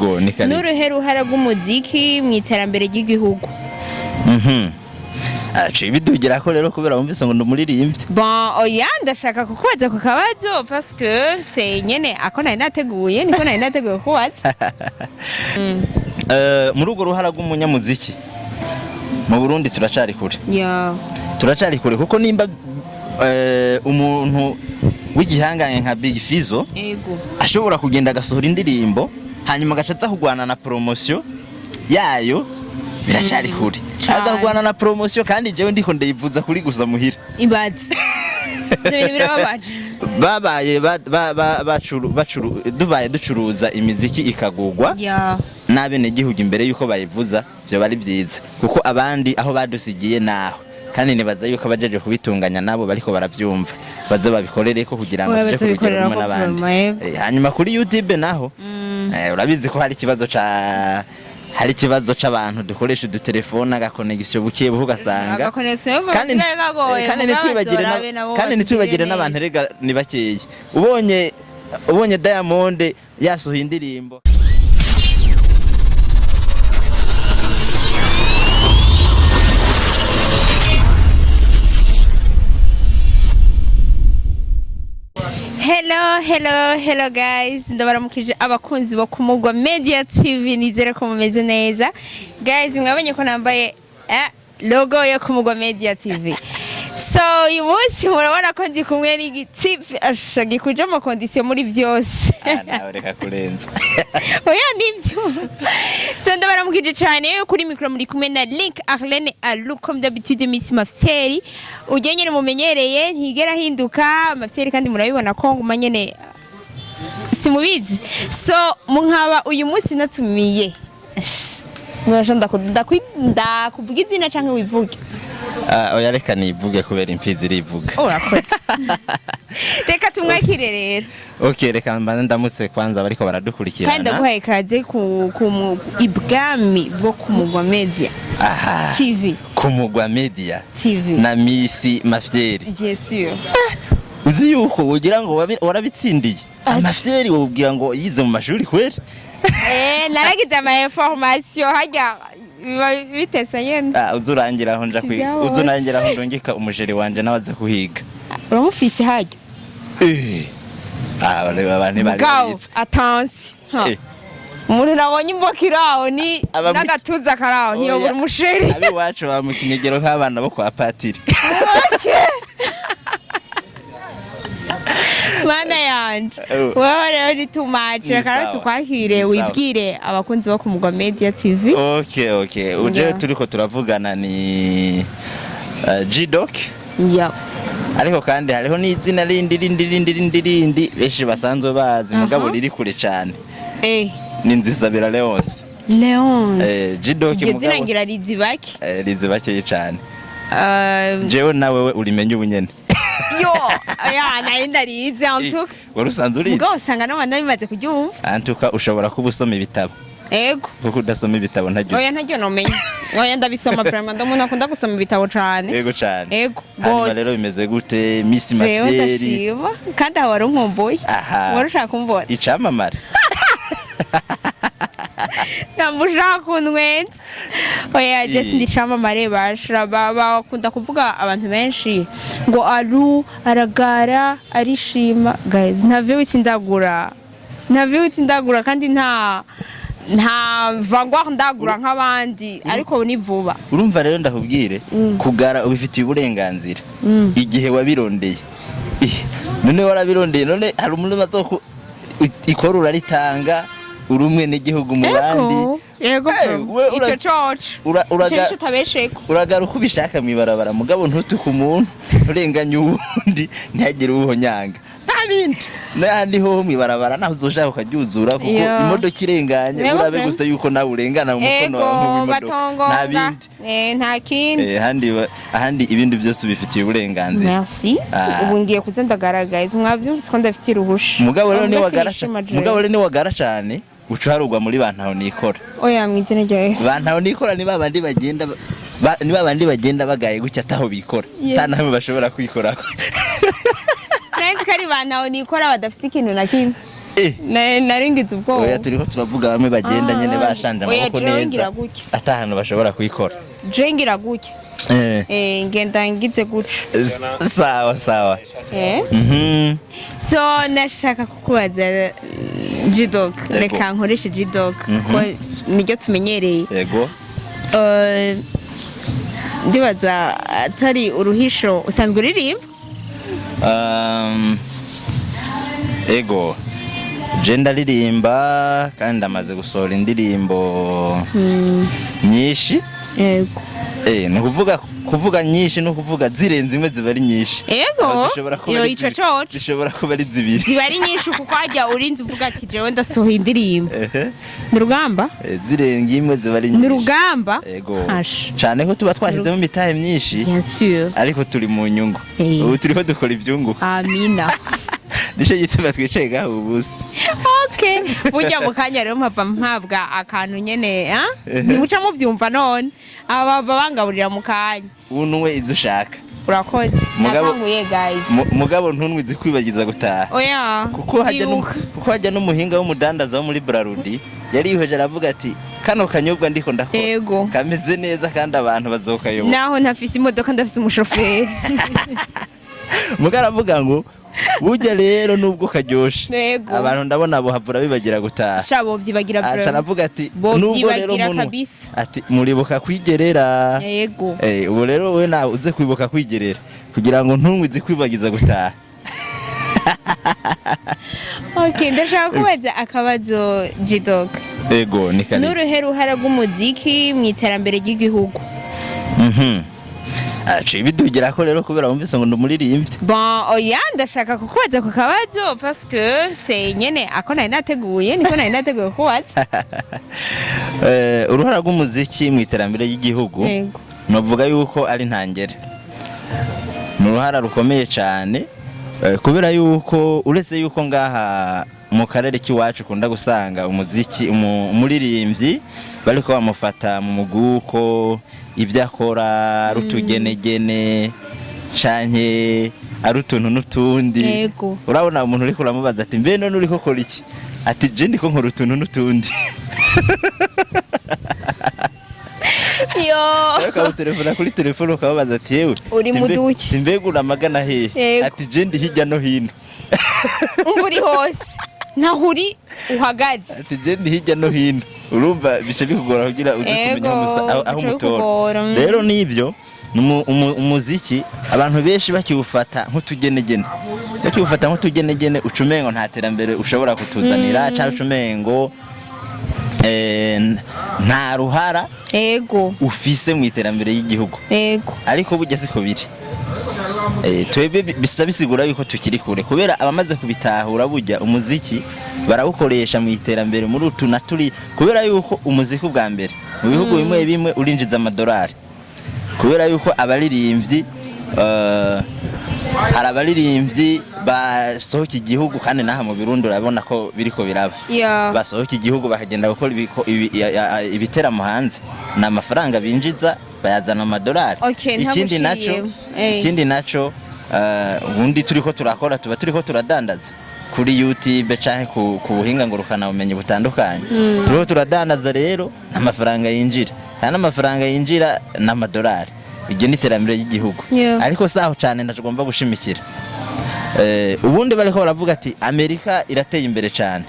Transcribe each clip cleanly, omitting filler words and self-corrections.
Ego, ni karibu. N'uruhe ruhara rw'umuziki mu iterambere ry'igihugu? Aciye bidugira ko rero kubera wumvise ngo ndumuririmbyi. Bon, oya, ndashaka kukubaza ku kabazo parce que c'est nyene ako nari nateguye, niko nari nateguye kukubaza. Muri urwo ruhara rw'umunyamuziki mu Burundi turacari kure. Turacari kure kuko nimba umuntu w'igihangange nka Big Fizzo ashobora kugenda agasohora indirimbo, hanyuma agaca aza kurwana na promotion yayo, biracari kure. Cane. Aza kurwana na promotion kandi jewe ndiko ndayivuza kuri gusa muhira. Ibaze, ivyo bintu birababaje. Babaye ba- ba- ba- bacuru bacuru dubaye ducuruza imiziki ikagugwa n'abenegihugu imbere yuko bayivuza, vyo bari vyiza, kuko abandi aho badusigiye naho, kandi nibaza yuko abajeje kubitunganya nabo bariko baravyumva, baze babikorereko kugira ngo Oya, tuje ku rugero bazobikorerako rumwe n'abandi. vraiment, yego. Hanyuma kuri YouTube naho, urabizi ko hari ikibazo c'abantu dukoresha udutelefone, agaconnexion buke buke, ugasanga Agaconnexion ko kandi gasigaye kagoye. kandi Mugabo ntitwibagire bazorabe nabo kandi ntitwibagire batugirire n'abantu neza. erega ni bakeya. Ubonye Diamond yasohoye indirimbo. Hello, hello, hello guys, ndabaramukije abakunzi bo Kumugwa Media TV. Nizere ko mumeze neza guys. Mwabonye ko nambaye logo yo Kumugwa Media TV. So uyu munsi murabona ko ndi kumwe n'igitipe asha gikuje ama condition muri byose. Ah, nawe reka kurenza. Oya, nibyo. So ndabaramukije cyane. Kuri mikoro muri kumwe na Link Arlene Alu, comme d'habitude Miss Mafseri ujye nyene mumenyereye, ntigera ahinduka Mafseri, kandi murabibona ko nguma nyene simubizi. So munkaba uyu munsi natumiye. Murasha ndakuvuga izina canke wivuge? Ah, oya, reka nivuge kubera imfizi irivuga. Urakoze, reka tumwakire rero. Okay, reka mbanze ndamutse kwanza bariko baradukurikirana. Kandi ndaguhaye ikaze ku ibwami bwo Kumugwa Media Aha. TV. Kumugwa Media TV. na Miss Mafyeri. Bien sûr. Uzi yuko wogira ngo warabitsindiye amafyeri, wobwira ngo yize mu mashuri kweri. Naragize ama information harya biba bitese nyene. Ah, uzurangira aho nja Si kwiga. vya Uzurangira aho bose. ndungika umujeri wanje nawe aze kuhiga. Uramufise harya? Eh, ah, abantu bari Mugabo babizi. attention. Ha. Umuntu nabonye imboka iraho ni n'agatuza karaho ntiyobora Oya. umusheri. Abiwacu ba mu kinyegero nk'abana bo kwa patiri. Okay. Mana yanje. Wewe rero ni too much. Ni Reka rero sawa. tukwakire, Ni sawa. wibwire abakunzi bo Kumugwa Media TV. Okay, uje. Turiko turavugana ni G-Doc. Ariko kandi hariho n'izina rindi rindi rindi rindi rindi benshi basanzwe bazi, mugabo riri kure cyane. Ni Nzisabira Leonce. Leonce. G-Doc. Iryo zina Mugabo ngira rizibake. Rizi bakeye cyane. Jewe nawe we urimenye ubunyene. Yo, ya nari ndarizi en tout cas. Wari usanzwe urizi? Mugabo usanga n'abandi bimaze kuryumva. Antuka ushobora kuba usoma ibitabo. Ego. Kuko udasoma ibitabo ntaryo. Oya, ntaryo nomenya. Oya, ndabisoma vraiment, ndi umuntu akunda gusoma ibitabo cane. Yego cyane. Ego, Hanyuma gose. rero bimeze gute, Miss Jewe Mafyeri? ndashima, kandi aho wari unkumbuye. Aha. Wari ushaka kumbona. Icamamare. Ntabwo ushaka kuntwenza. Oya, je sindi icamamare. Bashira bakunda kuvuga abantu benshi ngo aru aragara arishima. Guys, nta view ndagura, nta view ndagura, kandi nta vangwa ndagura nk'abandi, ariko ni vuba. Urumva rero ndakubwire, kugara ubifitiye uburenganzira igihe wabirondeye. Ih, none warabirondeye, none hari umuntu azoku ikora uraritanga uri umwe n'igihugu mu bandi. Yego. Eh, we Ico coco ico nico utabesheko. Uragaruka ubishaka mw'ibarabara, mugabo ntutuke umuntu, nturenganye uwundi, ntihagire uwuhonyanga, nta bindi. N'ahandi ho mw'ibarabara naho uzoshaka ukaryuzura kuko imodoka irenganye, Yego, urabe gusa yuko nawe urengana mu mukono Ego. wawe nk'uw'imodoka, nta Batongonga. bindi. Nta kindi. Ahandi ibindi byose ubifitiye uburenganzira. Merci. Ah. Ubu ngiye kuza ndagaragaza, mwavyumvise ko ndafitiye uruhusha. Mugabo rero Ahubwo niwagara sinishima jewe. mugabo rero niwagara cane uca uharugwa muri bantaho nikora. Oya, mw'izina rya Yesu. Bantaho nikora ni babandi bagenda ni babandi bagenda bagaye gutya ataho bikora. Yes. Ata namwe bashobora kwikorako. Nari nzi ko ari bantaho nikora badafite ikintu na kimwe. Naringize ubwoba. Oya, turiko turavuga bamwe bagenda Ah, nyene bashanje oya, amaboko jewe neza, ngira gutya. ata hantu bashobora kuyikora. Je ngira gutya. Ngenda ngize gutya. Sawa sawa. So nashaka kukubaza, G-Dog. Yego. Reka nkoreshe G-Dog kuko niryo tumenyereye. Yego. Ndibaza atari uruhisho, usanzwe uririmba? Ego, je ndaririmba kandi ndamaze gusohora indirimbo nyinshi. Ni ukuvuga, kuvuga nyinshi ni ukuvuga zirenze imwe ziba ari nyinshi. Ego. Aho zishobora kuba Yo, ari ico zibiri. coco. Zishobora kuba ari zibiri. Ziba ari nyinshi kuko hajya urinze uvuga ati jewe ndasohoye indirimbo. Ni urugamba. Zirenga imwe ziba ari Ni nyinshi. urugamba. Ego. Hasha. Cane ko tuba twashyizemo imitahe myinshi. Bien sûr. Ariko turi mu nyungu. Ubu turiho dukora ibyunguka. Amina. Nicyo gituma twicaye ngaho ubusa. Okay, burya mu kanya rero mpava mpabwa akantu nyene, ah? Ntimuca mubyumva none aba baba bangaburira mu kanya. Unwe izo ushaka. Urakoze. Nakanguye, guys. Mugabo ntunwe izikwibagiza gutaha. Oya. Kuko hajya Ndibuka. Kuko hajya n'umuhinga w'umudandaza wo muri Brarudi yari yiheje aravuga ati kano kanyobwa ndiko ndakora kameze neza kandi abantu bazokayoboka. Naho ntafise imodoka, ndafise umushoferi. Muga aravuga ngo burya rero nubwo karyoshe, abantu ndabona bohavura bibagira gutaha. Sha, bovyibagira. Aca Vraiment. aravuga ati nubwo rero Bovyibagira munwa kabisa. ati muribuka kwigerera. Ubu rero wowe nawe uze kwibuka kwigerera kugira ngo ntunywe izikwibagiza gutaha. Okay, ndashaka kubaza akabazo, G-Dog. Ego, ni karibu. N'uruhe ruhara rw'umuziki mu iterambere ry'igihugu? Aciye bidugira ko rero kubera wumvise ngo ndumuririmbyi. Bon, oya, ndashaka kukubaza ku kabazo parce que c'est nyene ako nari nateguye, niko nari nateguye kubaza. Uruhara rw'umuziki mu iterambere ry'igihugu, novuga yuko ari ntangere, ni uruhara rukomeye cyane, kubera yuko uretse yuko ngaha mu karere k'iwacu ukunda gusanga umuziki umuririmbyi bariko bamufata mu muguko, ibyo akora ari utugenegene canke ari utuntu n'utundi. Urabona umuntu uriko uramubaza ati mbe none uriko ukora iki, ati je ndiko nkora utuntu n'utundi. Yo. Ukamutelefona kuri telefone ukababaza ati yewe, Uri mu duki? Mbega uramagana hehe? Ati je ndi hirya no hino. Umva, uri hose, ntaho uri uhagaze. Ati je ndi hirya no hino. Urumva bice bikugora kugira uze kumenya aho Bica umutora. bikugora. Rero nibyo umuziki abantu benshi bakiwufata nk'utugenegene, ucumengo nta terambere ushobora kutuzanira, cyangwa ucumengo nta ruhara ufise mu iterambere ry'igihugu. Ariko burya siko biri. Twebwe bisa bisigura yuko tukiri kure kubera abamaze kubitahura, burya umuziki barawukoresha mu iterambere muri utu na turi, kubera yuko umuziki ubwa mbere mu bihugu bimwe bimwe urinjiza amadolari, kubera yuko abaririmbyi, hari abaririmbyi basohoka igihugu, kandi n'aha mu Birundi urabona ko biriko biraba, basohoka igihugu bakagenda gukora ibiteramo hanze, ni amafaranga binjiza, bayazana amadolari. Okay, Ikindi naco, ntagushiriye. ikindi naco, ubundi turiko turakora, tuba turiko turadandaza kuri YouTube canke ku buhinga ngurukana bumenyi butandukanye, turiko turadandaza. Rero amafaranga yinjira, kandi amafaranga yinjira n'amadolari, iryo ni iterambere ry'igihugu. Ariko saho cyane ntagomba gushimikira. Ubundi bariko baravuga ati Amerika irateye imbere cyane,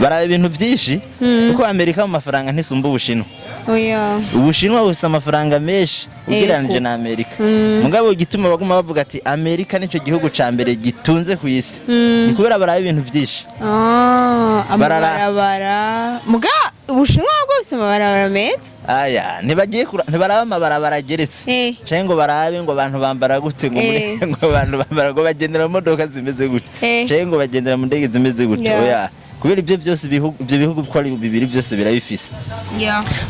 baraba ibintu byinshi, kuko Amerika mu mafaranga ntisumba Ubushinwa. Oya. Ubushinwa bufise amafaranga menshi ugereranije na Amerika. Mugabo igituma baguma bavuga ati Amerika nicyo gihugu ca mbere gitunze ku isi, ni kubera baraba ibintu byinshi. Ah, amabarabara. Muga Ubushinwa bwo bufise amabarabara meza. Aya, ntibagiye ntibaraba amabarabara ageretse, canke ngo barabe ngo abantu bambara gute, ngo muri ngo abantu bambara, ngo bagendera mu modoka zimeze gute, canke ngo bagendera mu ndege zimeze gute. Oya, kubera ibyo byose ibyo bihugu uko ari bibiri byose birabifise.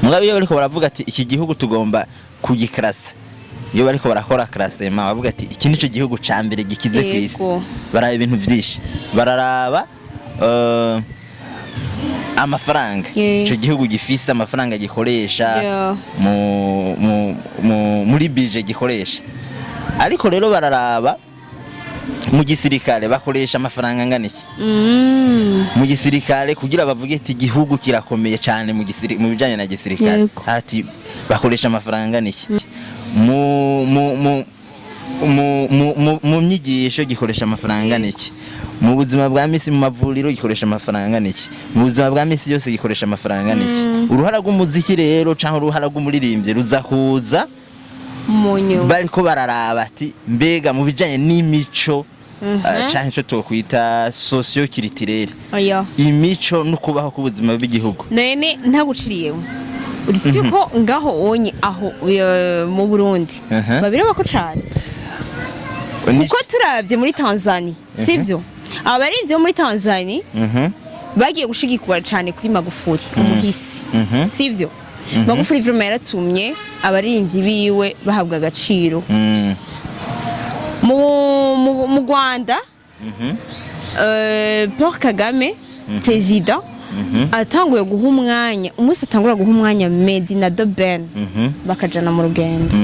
Mugabo iyo bariko baravuga ati iki gihugu tugomba kugikarasa, iyo bariko barakora classement bavuga ati iki nico gihugu ca mbere gikize ku isi, baraba ibintu byinshi, bararaba amafaranga ico gihugu gifise, amafaranga gikoresha muri budget gikoresha. Ariko rero bararaba Mu gisirikare bakoresha amafaranga angana iki? Mu gisirikare, kugira bavuge ati igihugu kirakomeye cyane mu bijanye na gisirikare, ati bakoresha amafaranga angana iki? mu mu mu mu, mu, mu, mu myigisho gikoresha amafaranga angana iki? Mu buzima bwa misi, mu mavuriro gikoresha amafaranga angana iki? Mu buzima bwa misi yose gikoresha amafaranga angana iki? Uruhara rw'umuziki rero, cyangwa uruhara rw'umuririmbyi, ruza kuza mu nyuma. Bariko bararaba ati mbega mu bijanye n'imico, canke ico twokwita socio-culturel, Oya. imico no kubaho k'ubuzima bw'igihugu. None ntaguciriyemo, urisi ko ngaho onye aho mu Burundi babireba ko cane, kuko turavye muri Tanzania, sivyo? Abarinzi bo muri Tanzania bagiye gushigikwa cane kuri Magufuli umuhisi, sivyo? Magufuli vraiment yaratumye abaririmbyi biwe bahabwa agaciro. Mu Rwanda, Paul Kagame perezida atanguye guha umwanya, umunsi atangura guha umwanya Meddy na The Ben bakajana mu rugendo,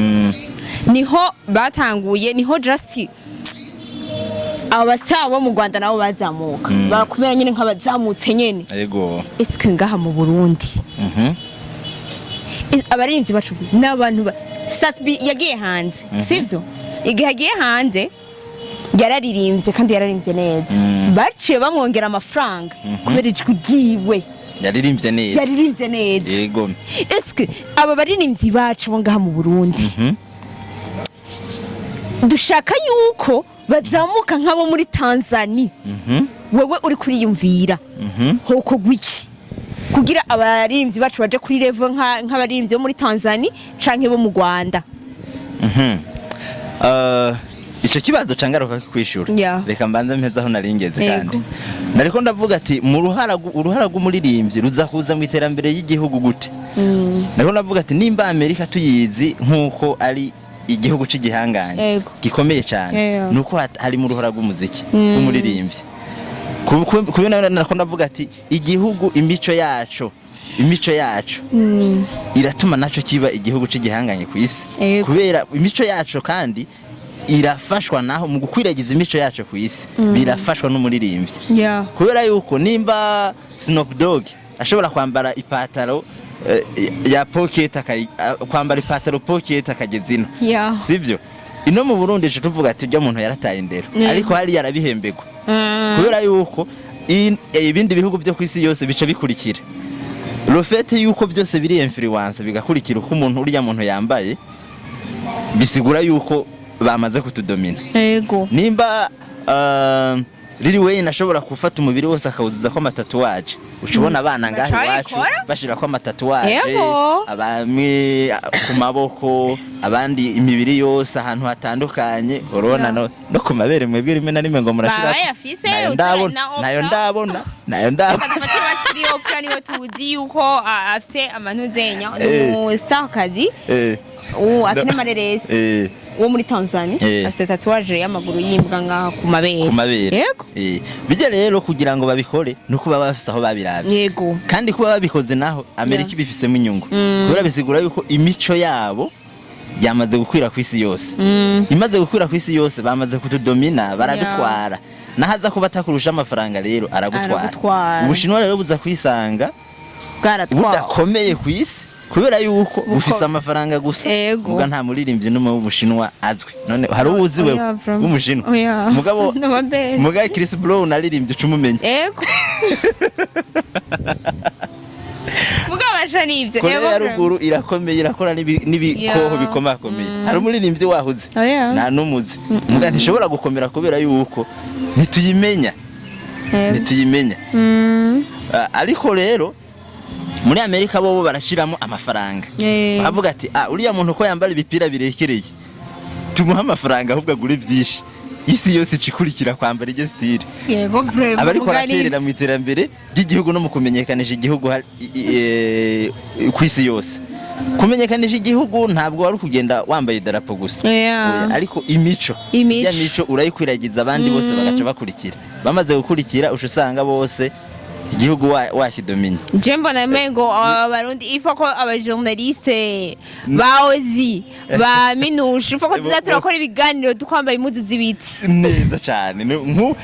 niho batanguye, niho just abastar bo mu Rwanda nabo bazamuka, bakumera nyine nk'abazamutse nyene. Eske ngaha mu Burundi, abaririmbyi bacu n'abantu ba Sat-B yagiye hanze, sivyo? Igihe agiye hanze yararirimbye kandi yararirimbye neza, baciye bamwongera amafaranga kubera ijwi ryiwe. Yaririmbye neza. Yaririmbye neza. Eske aba baririmbyi bacu bo ngaha mu Burundi, dushaka yuko bazamuka nk'abo muri Tanzania, wewe uri kuriyumvira hoko gwiki kugira abaririmbyi bacu baje kuri level nk'abaririmbyi bo muri Tanzania canke bo mu Rwanda? Ico kibazo cangaruka kwishura. Reka mbanze mpeze aho naringeze. Kandi nariko ndavuga ati mu ruhara uruhara rw'umuririmbyi ruza kuza mu iterambere y'igihugu gute? Nariko ndavuga ati nimba Amerika tuyizi nk'uko ari igihugu c'igihangange gikomeye cyane, nuko harimo uruhara rw'umuziki w'umuririmbyi. Kubona nariko ndavuga ati igihugu, imico yacu iratuma naco kiba igihugu c'igihangange ku isi, kubera imico yacu, kandi irafashwa naho mu gukwiragiza imico yacu ku isi birafashwa n'umuririmbyi, kubera yuko nimba Snoop Dogg ashobora kwambara ipataro ya pocket, kwambara ipataro pocket akageza ino, sivyo? Ino mu Burundi je tuvuga ati ibyo muntu yarataye indero, ariko hari yarabihembegwa, kubera yuko ibindi bihugu byo ku isi yose bica bikurikira le fait yuko byose biri influence, bigakurikira uko umuntu uriya muntu yambaye, bisigura yuko bamaze kutudomina. Nimba Lil Wayne ashobora gufata umubiri wose akawuzuza ko amatatouage, uca ubona abana ngaho iwacu Bacabikora? bashira ko amatatouage, abamwe ku maboko, abandi imibiri yose ahantu hatandukanye, urabona, no ku mabere mwebwe rimwe na rimwe ngo murashira. Baba bayafise, Nayo utari ndabona, na Oprah. nayo ndabona, nayo ndabona. Reka dufate basi kuri Oprah, niwe tuzi yuko afise amanuzenya, ni umustarkazi uwo akina amareresi wo muri Tanzania, afise tatouage y'amaguru y'imbwa ngaha ku mabere. Ku mabere. Bijya rero kugira ngo babikore nuko baba bafise aho babiravye, kandi kuba babikoze naho Amerika ibifisemo inyungu, kubera bisigura yuko imico yabo yamaze gukwira ku isi yose. Imaze gukwira ku isi yose, bamaze kutudomina, baradutwara. Naho aza kuba atakurusha amafaranga rero aragutwara. Aragutwara. Ubushinwa rero buza kwisanga Bwaratwawe. budakomeye ku isi kubera yuko bufise amafaranga gusa. Muga nta muririmbyi n'umwe w'Ubushinwa azwi. None hari uwuzi wewe Oya, bro. w'Umushinwa? Oya. Mugabo N'amabere. mugabo Chris Brown aririmbye uca umumenya. Mugabo aja nivyo. Korea ya bro. Ruguru irakomeye, irakora n'ibikoho bikomakomeye. Hari umuririmbyi wahuze? Oya. Nta n'umuzi. Muga ntishobora gukomera kubera yuko ntituyimenya, ntituyimenya. Ariko rero muri Amerika bobo barashiramo amafaranga, bavuga ati ah, uriya muntu ko yambara ibipira birekereye, tumuhe amafaranga ahubwo agure byinshi, isi yose icikurikira kwambara iryo style. Yego vraiment. Aba ariko Mugabo araterera nivyo. mu iterambere ry'igihugu no mu kumenyekanisha igihugu ku isi yose. Kumenyekanisha igihugu ntabwo wari ukugenda wambaye idarapo gusa. Oya, ariko imico. Imico. Ijya mico urayikwiragiza, abandi bose bagaca bakurikira. Bamaze gukurikira, uca usanga bose Igihugu wakidominye. Je mbona mengo abarundi ifo ko aba journaliste ba Ozi ba Minushe, ifo ko tuza turakora ibiganiro dukwambaye impuzu z'ibiti. Neza cyane. Nku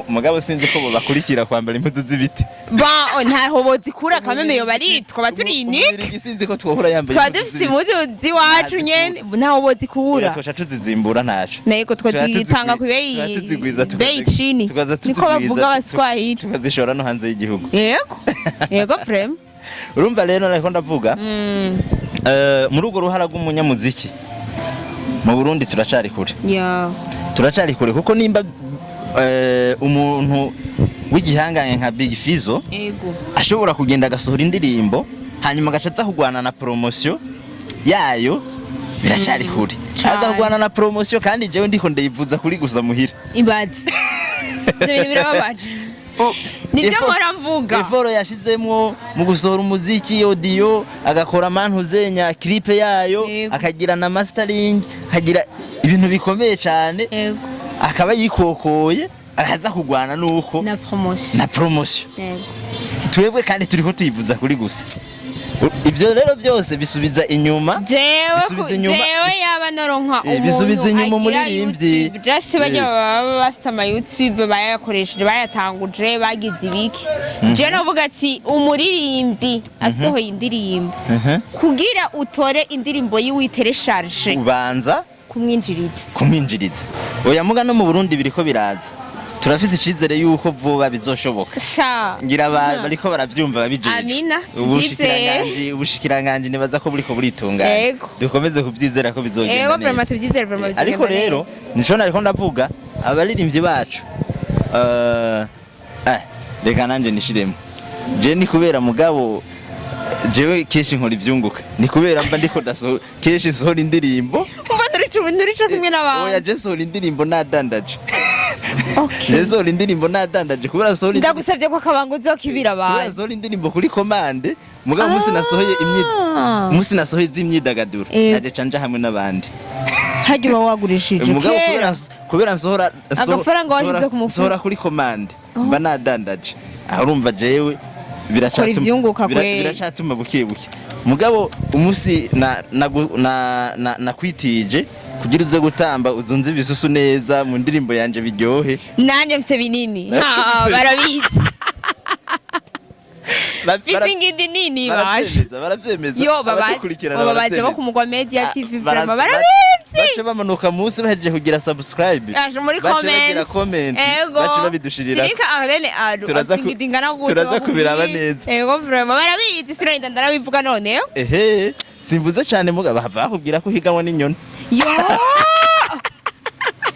mugabo sinzi ko bakurikira kwambara impuzu z'ibiti. Ba ntaho bozikura kameme, yo bari twaba turi unique. Umubirigi sinzi ko twohora yambaye Twaba impuzu dufise z'ibiti. impuzu z'iwacu nyene, ntaho bozikura. Twaca tuzizimbura, ntaco. Nego twazitanga ku Tuba tuzigwiza, bei chini, tukaza niko tuzigwiza, bavuga abaswahili. Tukazishora no hanze y'igihugu. Yego, vraiment. Urumva rero, nariko ndavuga muri urwo ruhara rw'umunyamuziki mu Burundi turacari kure. Turacari kure kuko nimba umuntu w'igihangange nka Big Fizzo ashobora kugenda agasohora indirimbo, hanyuma agaca aza kurwana na promotion yayo, biracari kure. Cane. Aza kurwana na promotion kandi jewe ndiko ndayivuza kuri gusa muhira. Ibaze, ivyo bintu birababaje. Nibyo mpora mvuga. Effort yashizemwo mu gusohora umuziki, audio, agakora mantuzenya clip yayo, akagira na mastering, akagira ibintu bikomeye cyane, akaba yikokoye, akaza kurwana nuko na promotion. Na promotion. Twebwe kandi turiko tuyivuza kuri gusa. Ibyo rero byose bisubiza inyuma. Jewe Bisubiza inyuma. Jewe yaba noronka umuntu Bisubiza inyuma agira umuririmbyi. YouTube, just bajya baba bafise ama YouTube, bayakoresheje, bayatanguje, bagize ibiki, je novuga ati umuririmbyi asohoye indirimbo, kugira utore indirimbo yiwe iteresharje, ubanza kumwinjiriza. Kumwinjiriza. Oya, muga no mu Burundi biriko biraza, turafise icizere yuko vuba bizoshoboka. Sha. Ngira bariko baravyumva babijeje. Amina, Ubushikiranganji nibaza ko buriko buritunganya. Dukomeze kuvyizera ko bizogenda Ego, neza. vraiment tuvyizere, vraiment bizogenda Ariko rero neza. nico nariko ndavuga, abaririmbyi bacu, reka nanje nishiremo. Je ni kubera, mugabo jewe kenshi nkora ivyunguka, ni kubera mba ndiko ndasohora kenshi, nsohora indirimbo. Umva, nturico kumwe n'abantu. Oya, je sohora indirimbo nadandaje. Okay. Je sohora indirimbo nadandaje kubera sohora indirimbo Ndagusabye ko akabanga uzokibira kubera abantu. sohora indirimbo kuri commande. Mugabo umunsi nasohoye umunsi nasohoye z'imyidagaduro, naje canja hamwe n'abandi. Harya uba wagurishije Mugabo kera. kubera nsohora Agafaranga washize ku mufuko. Nsohora kuri commande, mba nadandaje. Aho urumva jewe Kora ivyunguka kweri. biracatuma buke buke. Mugabo umunsi na na na nakwitije kugira uze gutamba, uzunze ibisusu neza mu ndirimbo yanje biryohe. Nanjye mfise binini. Ha, barabizi. Mfise ingidi nini baje. Baravyemeza, baravyemeza. Yo babazi. Abadukurikirana Bo babazi bo baravyemeza. ku Mugwa Media TV, vraiment barabizi. Bace bamanuka munsi bahejeje kugira subscribe, Aje muri bace bagira comment. comment, Ego. bace babidushirira. Tirika Arlene Aru. Afise ingidi ingana gutya. Turaza kubiraba neza. Ego, vraiment barabizi, sinahita ndarabivuga none. Ehe, simvuze cyane, mugabo bahava bakubwira ko uhiganwa n'inyoni. Yo!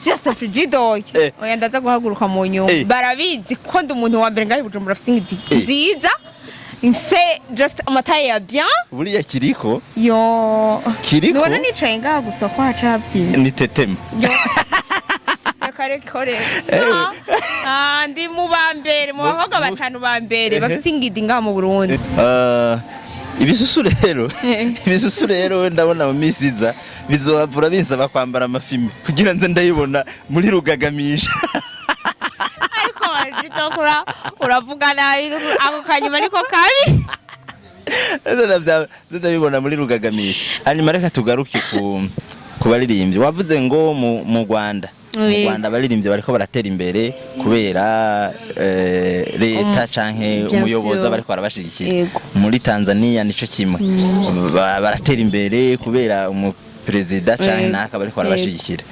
Sister Frigido. Oya, ndaza guhaguruka mu nyuma. Barabizi ko ndi umuntu wa mbere ngaho i Bujumbura afise ingidi nziza. Mfise just amataye ya bien. Buriya kiriko Yo. Kiriko? Nubona nicaye ngaha gusa ko haca habyimba. Ni tetema. Yo. Reka reka reka. Ah, ndi mu ba mbere, mu bakobwa batanu ba mbere bafise ingidi ngaha mu Burundi. Ibisusu rero, ibisusu rero ndabona mu minsi iza bizobavura binsaba kwambara amafime kugira nze ndayibona muri rugagamisha. Ariko wajitokura uravuga nabi, ako kanyuma niko kabi. Nze nze ndabibona muri rugagamisha. Hanyuma reka tugaruke ku baririmbyi. Wavuze ngo mu Rwanda, mu Rwanda abaririmbyi bariko baratera imbere kubera leta canke Bien umuyobozi sûr. bariko barabashigikira. Muri Tanzania nico kimwe. Baratera imbere kubera umuperezida canke naka bariko barabashigikira.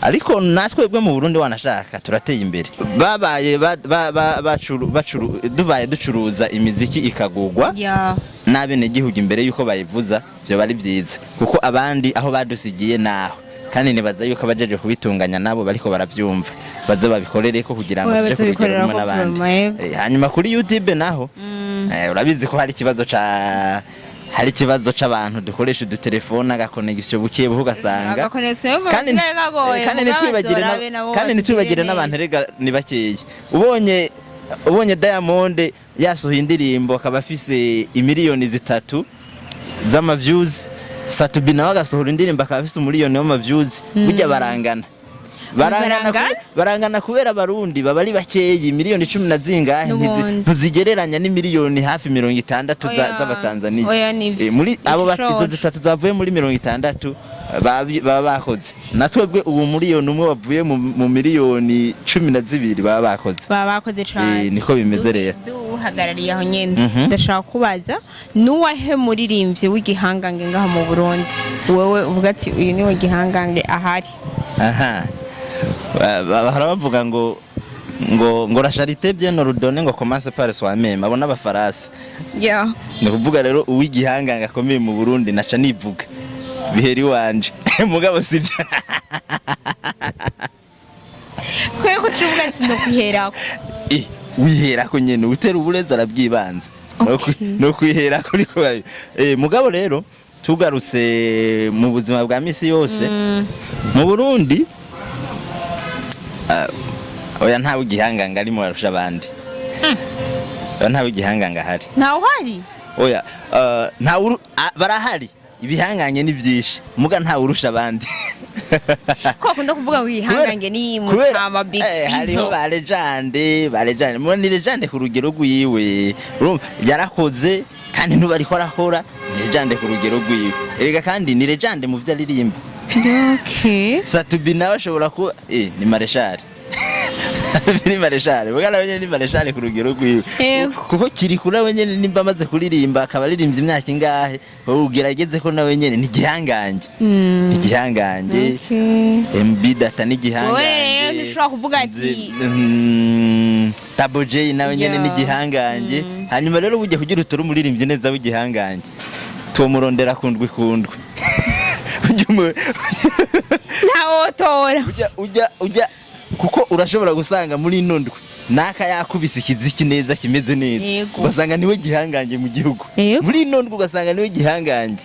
Ariko natwe bwe mu Burundi wanashaka turateye imbere. Babaye ba, ba, ba, bacuru, bacuru, dubaye ducuruza imiziki ikagugwa n'abenegihugu imbere yuko bayivuza, vyo bari vyiza, kuko abandi aho badusigiye naho, kandi nibaza yuko abajeje kubitunganya nabo bariko baravyumva, baze babikorereko kugira ngo Oya, tuje ku rugero bazobikorerako rumwe n'abandi. vraiment, yego. Hanyuma kuri YouTube naho, urabizi ko hari ikibazo c'abantu dukoresha udutelefone, aga connexion buke buke, ugasanga Aga connexion ngo kandi gasigaye kagoye, kandi mugabo ntitwibagire bazorabe nabo kandi ntitwibagire batugirire n'abantu neza. erega ni bakeya. Ubonye Diamond yasohoye indirimbo akaba afise imiliyoni 3 z'ama views, Satubi nawe agasohora indirimbo akaba afise 1 miliyoni w'ama views, burya barangana. Barangana. Barangana? Barangana kubera Abarundi baba ari bakeyi, miliyoni 10 na zingahe N'ubundi. Ntuzigereranya n'imiliyoni hafi 60 Oya. z'Abatanzaniya. Oya, nivyo. Muri abo Ico izo zitatu zavuye muri 60 baba bakoze, na twebwe ubu 1 miliyoni wavuye mu miliyoni 12 baba bakoze. Baba bakoze cane. Niko bimeze rero. Duhagarariye aho nyene, ndashaka kubaza, nuwahe muririmbyi w'igihangange ngaha mu Burundi wewe uvuga ati uyu niwe gihangange ahari? Aha. Bahora bavuga ngo la charité bien ordonnée ngo commence par soi-même, abo n'Abafaransa. Ni ukuvuga rero uw'igihangange akomeye mu Burundi, naca nivuga biheri wanje, mugabo sibyo. Kubera ko ucuvuga ati ndokwiherako. Wiherako nyene, utera uburezi arabwibanza. No kwiherako niko mugabo rero tugarutse mu buzima bwa misi yose mu Burundi, oya, ntawe igihangange arimo arusha abandi. Oya, ntawe igihangange ahari. Ntawe uhari? Oya, barahari, ibihangange ni byinshi, muga ntawe urusha abandi. Ko bakunda kuvuga ngo igihangange ni Mutama Big Hariho Fizzo. ba légende, ba légende. Mubona ni légende ku rugero rwiwe. Urumva yarakoze kandi ntuba ariko arakora, ni légende ku rugero rwiwe. Erega kandi ni légende mu vyo aririmba. Sat-B nawe ashobora kuba ni maréchal, ni maréchal, muga nawe nyene ni maréchal ku rugero rwiwe. Kuko kiri kuri we nyene, nimba amaze kuririmba akaba aririmbye imyaka ingahe, ugerageze ko nawe nyene ni igihangange, ni igihangange. MB Data ni Wowe rero igihangange. ntushobora kuvuga ati Double J nawe nyene ni igihangange. Hanyuma rero bujya kugira utore umuririmbyi neza w'igihangange, tuwomurondera kundwi kundwi. Ujya Ntawotora. Ujya kuko urashobora gusanga muri ino ndwi naka yakubise ikiziki neza kimeze neza, ugasanga niwe gihangange mu gihugu. Muri ino ndwi ugasanga niwe gihangange.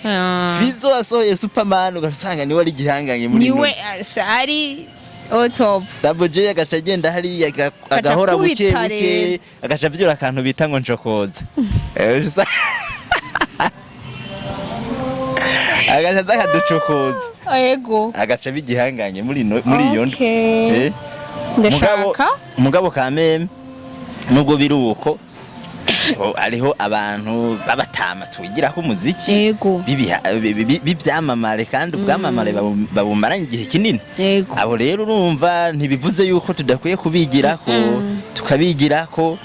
Fizo asohoye Superman, ugasanga niwe ari gihangange muri ino Niwe ndwi. Asha, ari au top. Double J agaca agenda hariya agahora buke akubita buke rero. Agaca avyura akantu bita ngo ncokoze. Agaca aza akaducokoza, agaca bigihanganye muri iyo ndwi. Ndashaka Mugabo kameme, nubwo biri uko, hariho abantu b'abatama twigirako umuziki b'ibyamamare, kandi ubwamamare babumaranye igihe kinini. Abo rero urumva ntibivuze yuko tudakwiye kubigirako, tukabigirako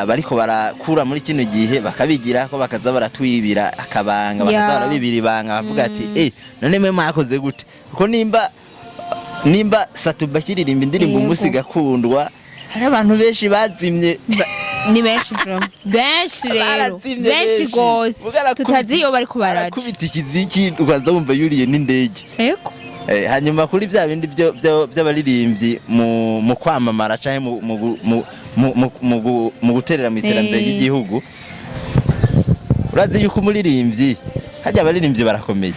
bariko barakura muri kino gihe, bakabigirako, bakaza baratwibira akabanga, bakaza barabibira ibanga, bavuga ati none mwe mwakoze gute? Kuko nimba Sat-B akiririmba indirimbo umunsi gakundwa, hari abantu benshi bazimye. Ni benshi bro, benshi rero. Barazimye. Benshi gose. Muga Tutazi iyo bariko baraja. Arakubita ikiziki ukaza wumva yuriye n'indege. Hanyuma kuri bya bindi by'abaririmbyi mu kwamamara canke mu guterera mu iterambere ry'igihugu, urazi yuko umuririmbyi, hajya abaririmbyi barakomeye,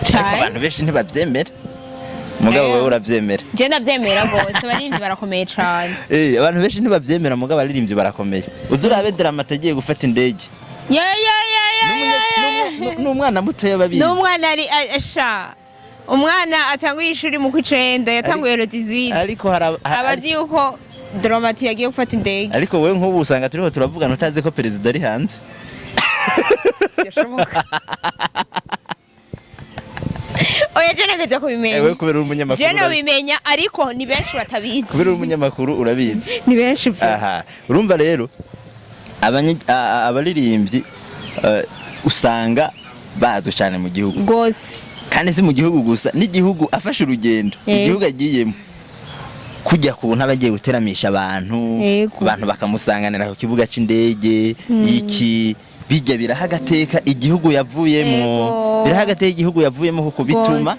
ariko Cane. abantu benshi ntibavyemera, mugabo wewe uravyemera. Je ndavyemera gose, abaririmbyi barakomeye cane. Abantu benshi ntibavyemera, mugabo abaririmbyi barakomeye. Uzi urabe Drama T agiye gufata indege, ya ya ya ya ya ya n'umwana mutoya babizi. N'umwana ari asha, umwana atanguye ishuri mu kw'icenda, yatanguye le 18, Ariko abazi yuko Drama T yagiye gufata indege. Ariko wewe nk'ubu usanga turiho turavugana utazi ko perezida ari hanze. Byashoboka. Oya, je nageze kubimenya. Ewe kubera uri umunyamakuru Je nabimenya, ariko ni benshi batabizi. Kubera uri umunyamakuru urabizi. Ni benshi pe. Aha, urumva rero abaririmbyi usanga bazwi cyane mu gihugu. Gose. Kandi si mu gihugu gusa, n'igihugu afashe urugendo, igihugu agiyemo, kujya ku ntaba agiye guteramisha abantu, abantu bakamusanganira ku kibuga c'indege, iki bijya biraha agateka igihugu yavuyemo. Biraha agateka igihugu yavuyemo, kuko bituma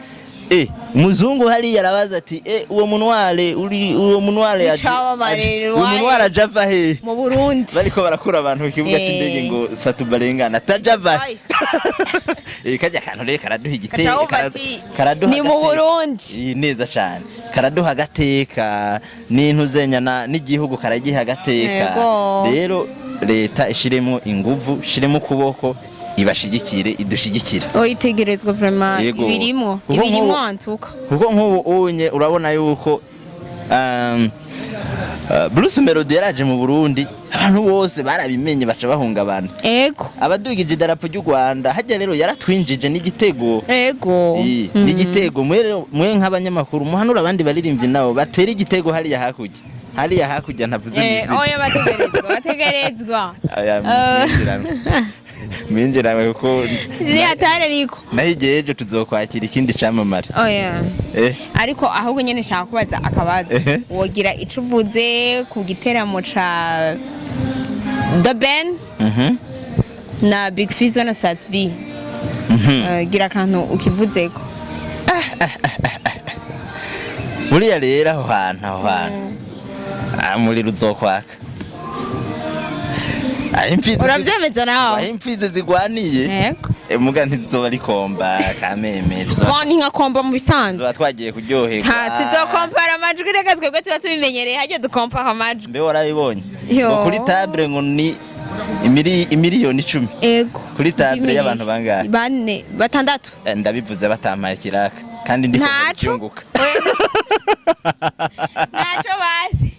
umuzungu hariya arabaza ati uwo munware uri uwo munware W'icamamare, uwo munware aja ava he? Mu Burundi. Bariko barakura abantu ku kibuga c'indege ngo Sat-B arengana tajava. Ai. Kajya kantu rero karaduha igiteka. Kaca wumva ati, Karaduha ni mu agateka. Burundi. Neza cane, karaduha agateka n'intuzenya n'igihugu karagiha agateka. Rero leta ishiremo inguvu, ishiremo ukuboko. Ibashigikire, idushigikire. Oyitegerezwa vraiment. Yego. Ibirimwo. Kuko ibirimwo nk'ubu antuka. Kuko nk'ubu unye urabona yuko Bruce Melody yaraje mu Burundi, abantu bose barabimenye, baca bahungabana. Abadugije idarapo ry'u Rwanda hajya rero yaratwinjije n'igitego. Ni igitego. Mwe rero, mwe nk'abanyamakuru muhanura abandi baririmbyi nabo batera igitego hariya hakurya, hariya hakurya ntavuze mw'izina. Oya, bategerezwa, bategerezwa. Aya, mwinjiramwe, mwinjiramwe kuko ni hatari ariko. Naho igihe ejo tuzokwakira ikindi camamare. Oya. Ariko ahubwo nyene nshaka kubaza akabazo. Wogira ico uvuze ku giteramo ca The Ben na Big Fizzo na Sat B? Gira akantu ukivuzeko. Buriya rero aho hantu umuriro uzokwaka. Aho imfizi Uravyemeza nawe? Aho imfizi zigwaniye. Muga ntizizoba ari combat kameme, Bon, ni nka combat mu bisanzwe. Tuzoba twagiye kuryoherwa. Ta tuzokompara amajwi, reka twebwe tuba tubimenyereye hajya dukompara amajwi. Mbe warabibonye? Yo. Ngo kuri table ngo ni imiliyoni 10. Kuri table y'abantu bangahe? Bane, batandatu. Ndabivuze batampaye kiraka kandi ndiko Ntaco. byunguka. Oya. Ntaco bazi,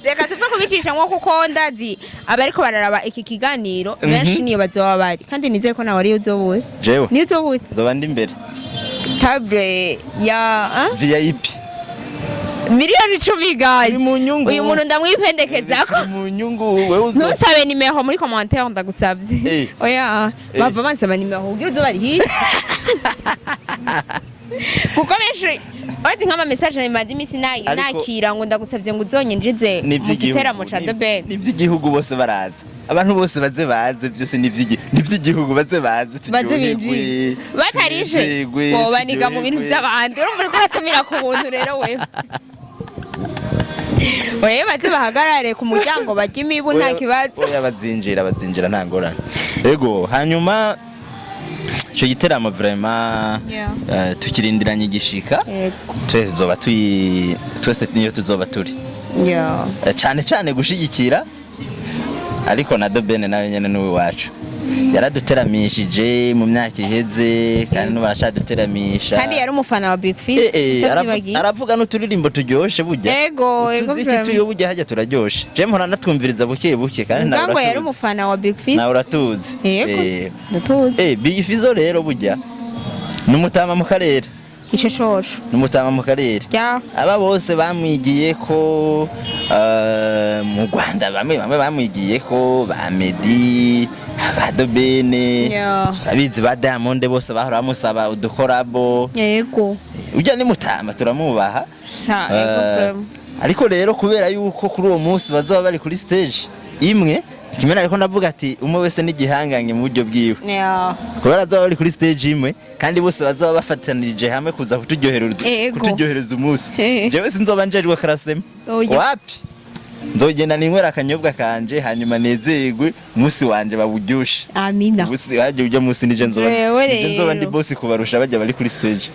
reka tuve kubicisha nko kuko ndazi abariko bararaba iki kiganiro benshi niyo bazoba bari, kandi nizeye ko nawe ariyo uzobuwe. Jewe niyo uzobuwe. Nzoba ndi imbere. Table ya, ah? VIP. Miliyoni 10 guys. Turi mu nyungu. Uyu muntu ndamwipendekezako. Turi mu nyungu, wewe uzo Ntusabe nimero muri commentaire, ndagusavye. Oya. Bava bansaba nimero kugira uzo bari kuko benshi bazi nk'ama message maze iminsi Ariko nakira ngo ndagusavye ngo uzonyinjize ni mu iby'igihugu. giteramo ca The Ben. Ni iby'igihugu, bose baraza, abantu bose baze, baze byose ni iby'igihugu, baze baze Baze turyoherwe, binjire batarije tunezerwe, bobaniga mu bintu turyoherwe. vy'abandi. Urumva uriko uratumira ku buntu rero wewe. Oye, baze bahagarare ku muryango barya imibu, nta kibazo. Oya, bazinjira, bazinjira, nta ngorane. Ego, hanyuma ico giteramo vraiment tukirindiranye igishika. Twese tuzoba tuyi, twese niyo tuzoba turi. Cane cane gushigikira, ariko na The Ben nawe nyene n'uwe wacu yaraduteramishije mu myaka iheze kandi n'ubu aracyaduteramisha. Kandi yari umufana wa Big Fizz. Utavyibagiye. Aravuga n'uturirimbo turyoshe burya. Ego, utuziki vraiment. tuyo burya hajya turaryoshe, je mpora natwumviriza buke buke kandi nawe Ngango yari uratuzi. umufana wa Big Fizz. Nawe uratuzi. Yego. Ndatuzi. Big Fizzo rero burya ni umutama mu karere. Ico coco. Ni umutama mu karere. Aba bose bamwigiye ko mu Rwanda, bamwe bamwe bamwigiye ko ba Meddy, ba The Ben, abizi ba Diamond, bose bahora bamusaba udukorabo. Ujya ni mutama, turamubaha. Sha, yego vraiment. Ariko rero kubera yuko kuri uwo munsi bazoba bari kuri stage imwe kimwe, ariko ndavuga ati umwe wese n'igihangange mu buryo bwiwe. Kubera bazoba bari kuri stage imwe kandi bose bazoba bafatanirije hamwe kuza kuturyohereza kuturyohereza umunsi, jewe sinzoba njejwe classement. Oya. Wapi, nzogenda ninywera akanyobwa kanje hanyuma nezerwe umunsi wanje bawuryoshe. Amina. Umunsi hagiye ujya munsi nije nzoba Jewe nije nzoba ndi rero. boss kubarusha bajya bari kuri stage.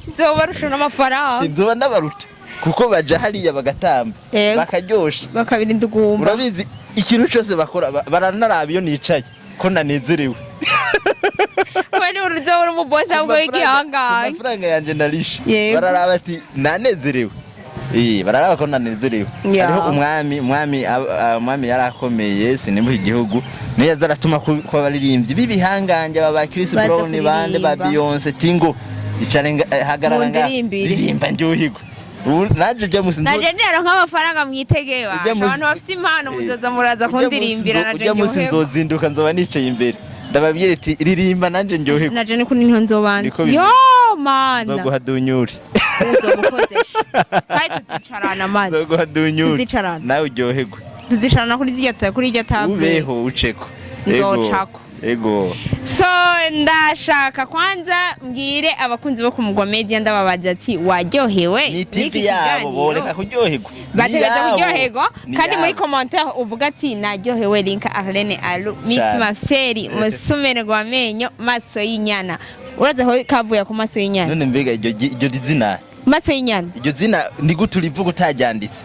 Nzobarusha n'amafaranga. Nzoba ndabaruta kuko baja hariya bagatamba, bakaryosha, bakabirinda ugumba. Urabizi, ikintu cyose bakora baranaraba iyo nicaye ko nanezerewe. We ni uruzoba uri umubosi ahubwo w'igihangange. Ku mafaranga yanje narishe. Bararaba ati nanezerewe. Bararaba ko nanezerewe. Hariho umwami yarakomeye, sinimbuha igihugu niyo yaza aratuma ku abaririmbyi b'ibihangange aba ba Chris Baza Brown bande ba kuririmba. Beyonce tingo icare hagarara nga Mundirimbire. ririmba ndyohigwe. Ubu naje ujya musi Naje nero nk'amafaranga mwitegeye Ujya basha. Abantu bafise impano muzoza muraza kundirimbira naje ujya musi ndyoherwe. nzozinduka, nzoba nicaye imbere ndababwira iti ririmba nanje ndyoherwe. Naje ni kuri niho nzobandi. Niko bimeze. Yo mana. Nzoguha dunyuri. Uzobukozesha kandi tuzicarana amazi. Nzoguha dunyuri. Tuzicarana. Nawe uryoherwe. Tuzicarana kuri zirya, kuri irya table. Ubeho uceko. Nzocako. Ego. So ndashaka kwanza mbwire abakunzi bo ku Mugwa Media, ndababaza ati waryohewe ni TV n'iki yabo kiganiro? boreka kuryoherwa. Ni Bategereza yabo. kuryoherwa. Ni Kandi muri yabo. commentaire uvuga ati naryohewe. Linka Arlene Alu Miss Cane. Mafseri musumerwa amenyo maso y'inyana, uraza aho kavuye ku maso y'inyana? None mbega iryo zina Maso y'inyana. Iryo zina ni gute urivuga utaryanditse?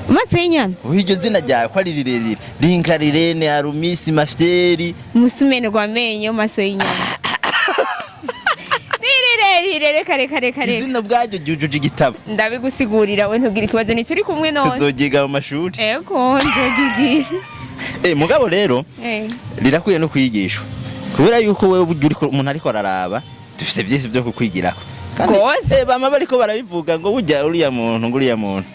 Amaso y'inyana. Iryo zina ryawe ko ari rirerire, Linkarirene Arumisi Mafyeri. Umusumeno gw'amenyo, maso y'inyana, ni rirerire. Reka, reka, reka, reka. Izina ubwaryo ryujuje igitabo. Ndabigusigurira, we ntugire ikibazo, ntituri kumwe none. Tuzogiga mu mashuri. Ego, nzogigira. Mugabo rero rirakwiye no kwigishwa, kubera yuko wewe burya uriko umuntu ariko araraba, dufise byinshi byo kukwigirako. Gose. Bama bariko barabivuga ngo burya uriya muntu, ngo uriya muntu.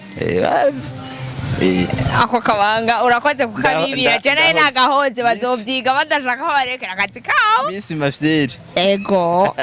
Ako kabanga urakoze kukabibira. Je nawe ndahoze. Nagahoze bazovyiga badashaka ko barekera akazi kabo. Miss Mafyeri. Ego,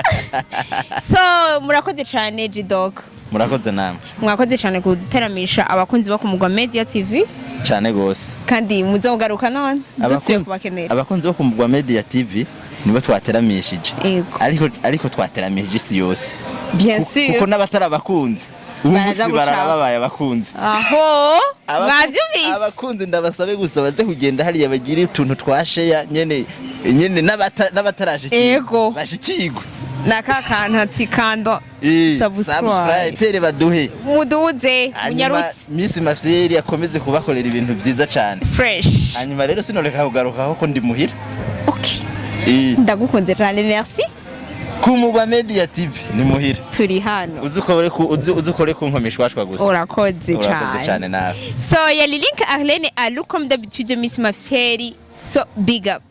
so murakoze cane, Jidok. Murakoze namwe. Mwakoze cane guteramisha abakunzi bo ku Mugwa Media TV. Cyane gose. Kandi muzogaruka none dusubiye kubakenera. Abakunzi bo ku Mugwa Media TV nibo twateramishije. Ego. Ariko twateramishije isi yose. Bien sûr. Kuko n'abatari abakunzi ubu Baraza munsi barara gucaho. babaye abakunzi. Aho mwavyumvise. Abakunzi ndabasabe gusa baze kugenda hariya bagire utuntu twa share nyene nyene, n'abatarashikirwa bashikirwe. Na ka kantu ati kando subscribe. Subscribe tere baduhe. Muduze. Hanyuma Munyarutse. Miss Mafyeri akomeze kubakorera ibintu vyiza cane. Fresh. Hanyuma rero sinoreka kugarukaho ko ndi muhira. Okay, ndagukunze cyane, merci. Ku Mugwa Media TV ni muhira. Turi hano. Uzi ukore ku nkomishwashwa gusa. Urakoze. Urakoze cyane. Cyane nawe. So yali Link Arlene Alu, comme d'habitude, Miss Mafseri, so big up.